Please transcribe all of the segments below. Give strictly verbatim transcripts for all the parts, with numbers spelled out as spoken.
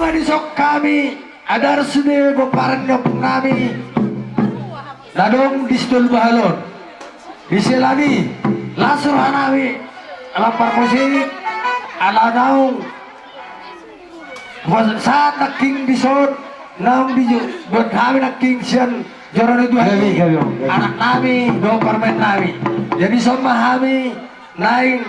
Dison hami adar sude pomparan ni ompung nami na adong di Situan Bahalon. Di sela ni las rohanami ala parmusik ala naung sahat nangkin dison naung dibuat hami nangkin sian joro ni Tuhan i, anak nami dohot parumaen nami. Jadi songon hami naeng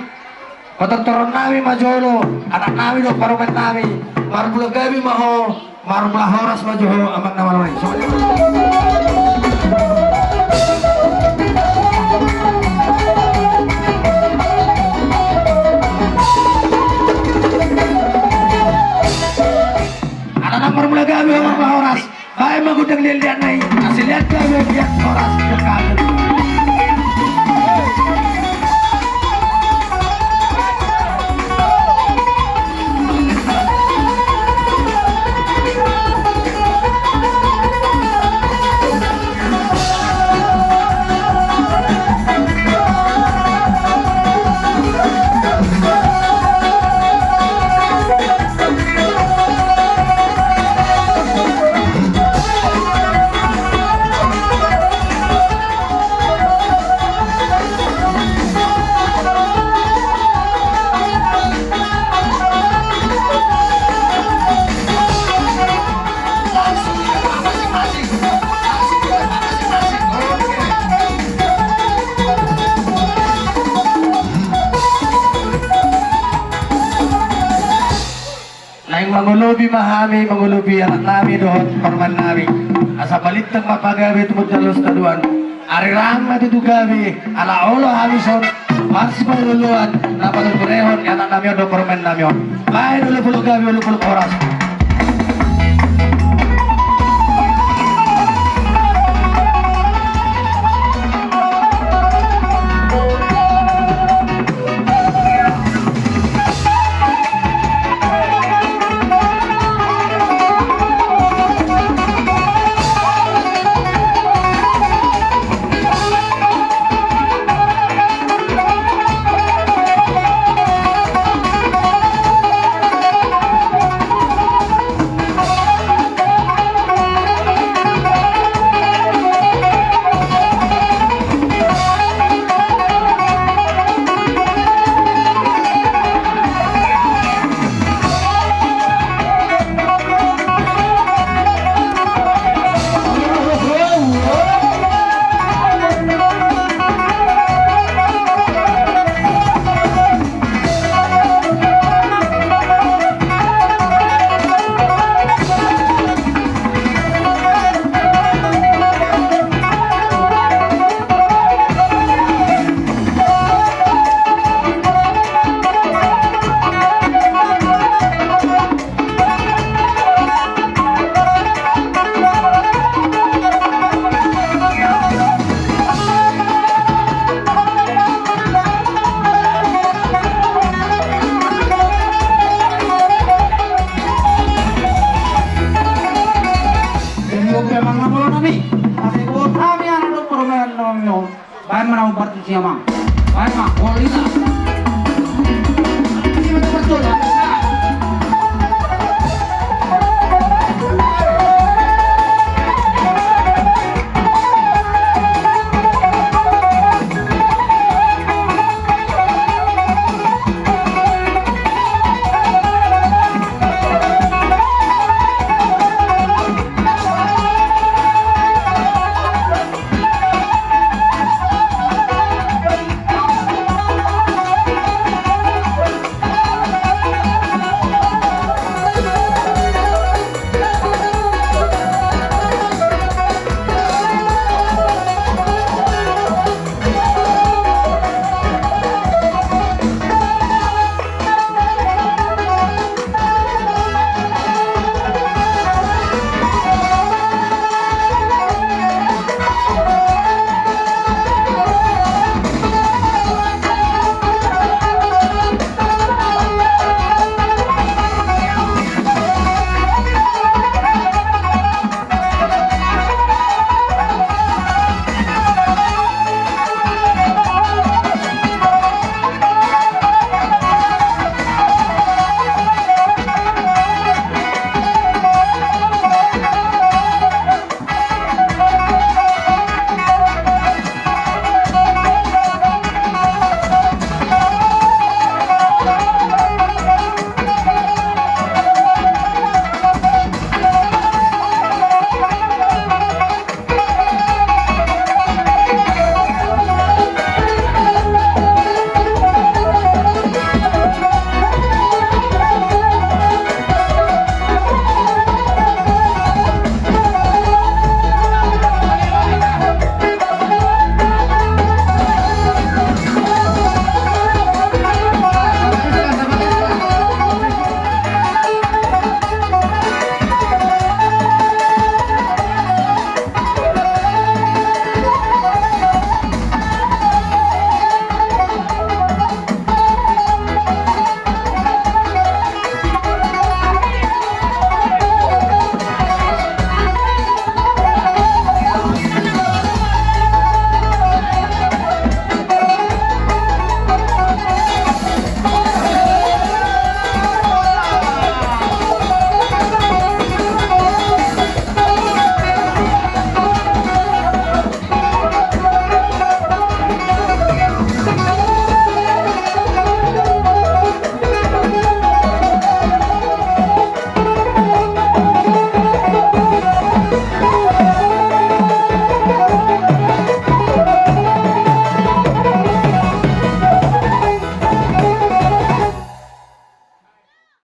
patortoron nami ma jolo anak nami dohot parumaen nami. Marmula gabe ma ho, marmula horas ma jo ho amang na malo i. Anak nami marmula gabe ho, marmula horas. Baen ma gondang liat-liat na i, asa liat gabe, liat horas, liat gabe. Naeng mangolopi ma hami, mangolopi anak nami dohot parumaen nami. Asa balintang ma pagabe tumundalhon sitadoan. Arirang ma tutu gabe ala olo hami son marsipaolooloan na patuturehon ni anak nami on dohot parumaen nami on. Baen olopolop gabe, olopolop horas. Jadi, oke, amang na malo nami. Asa diboto hami anak dohot parumaen nami on. Baen ma na hombar tusi, amang.